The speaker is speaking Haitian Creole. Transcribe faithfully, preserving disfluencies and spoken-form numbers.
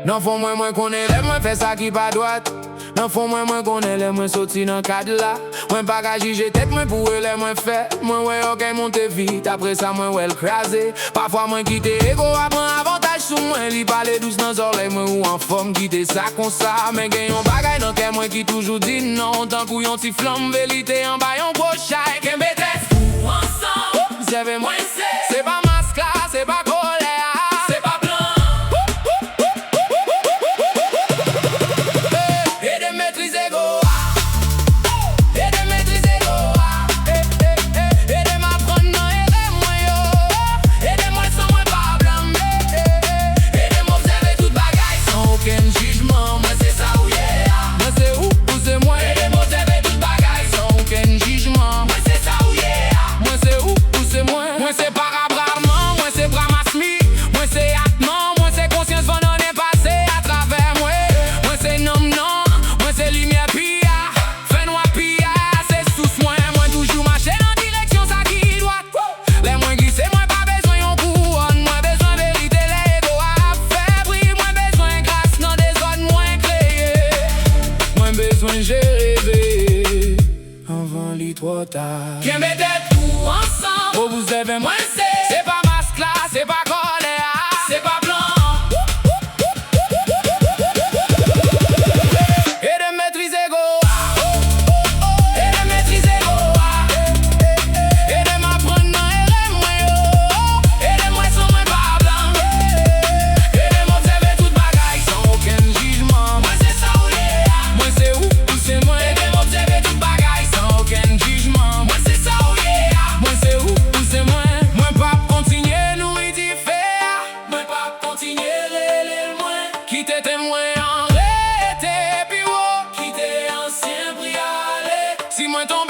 Nan fon mwen, mwen konnen lè mwen fè sa ki pa dwat. Nan fon mwen, mwen konnen lè mwen soti nan kad la. Mwen pa ka jije tèt mwen pou erè mwen fè. Mwen wè ògèy monte vit, apre sa mwen wè l kraze. Pafwa mwen kite ego a pran avantaj sou mwen. Li pale dous nan zòrèy mwen, ou anfòm, kite sa konsa. Men gen yon bagay nan kè mwen ki toujou di non, tankou yon ti flanm verite anba yon gwo chay. Kenbe tèt ou ansanm. Obsève mwen se, se pa mask la, se pa kòlè a, se pa plan. Ede m metrize ego a. Ede m metrize ego a. Ede m aprann nan erè mwen yo. Ede m wè san mwen pa blanm. Ede m obsève tout bagay san okenn jijman. Mwen se sa ou ye a. Mwen se ou, ou se mwen. Ede m obsève tout bagay san okenn jijman. Mwen se sa ou ye a. Mwen se ou, ou se mwen. Mwen se parabraman, mwen se bramasmi, mwen se atman, mwen se konsyans van annen pase atravè mwen. Mwen se nanm nan, mwen se limyè pi a. Fènwa pi a, se sous mwen. Mwen toujou mache nan direksyon sa ki dwat. Lè mwen glise, mwen pa bezwen yon kouwòn. Mwen bezwen verite lè ego a ap fè bri. Mwen bezwen gras nan dezòd mwen kreye. Mwen bezwen jere veye anvan li twò ta. Kenbe tèt ou ansanm. Obsève mwen se, se pa mask la, se pa kòlè a, se pa plan. Ede m metrize ego a. Ede m metrize ego a. Ede m aprann nan erè mwen yo. Ede m wè san mwen pa blanm. Ede m obsève tout bagay san okenn jijman. Mwen se sa ou ye a. Mwen se ou, ou se mwen. Ede m obsève tout bagay san okenn jijman. Mwen se sa ou ye a. Mwen se ou, ou se mwen. Mwen p ap kontinye nouri dife a. Mwen p ap kontinye rele l mwen. Kite temwen an rete pi wo. Kite ansyen bri ale. Si mwen tonbe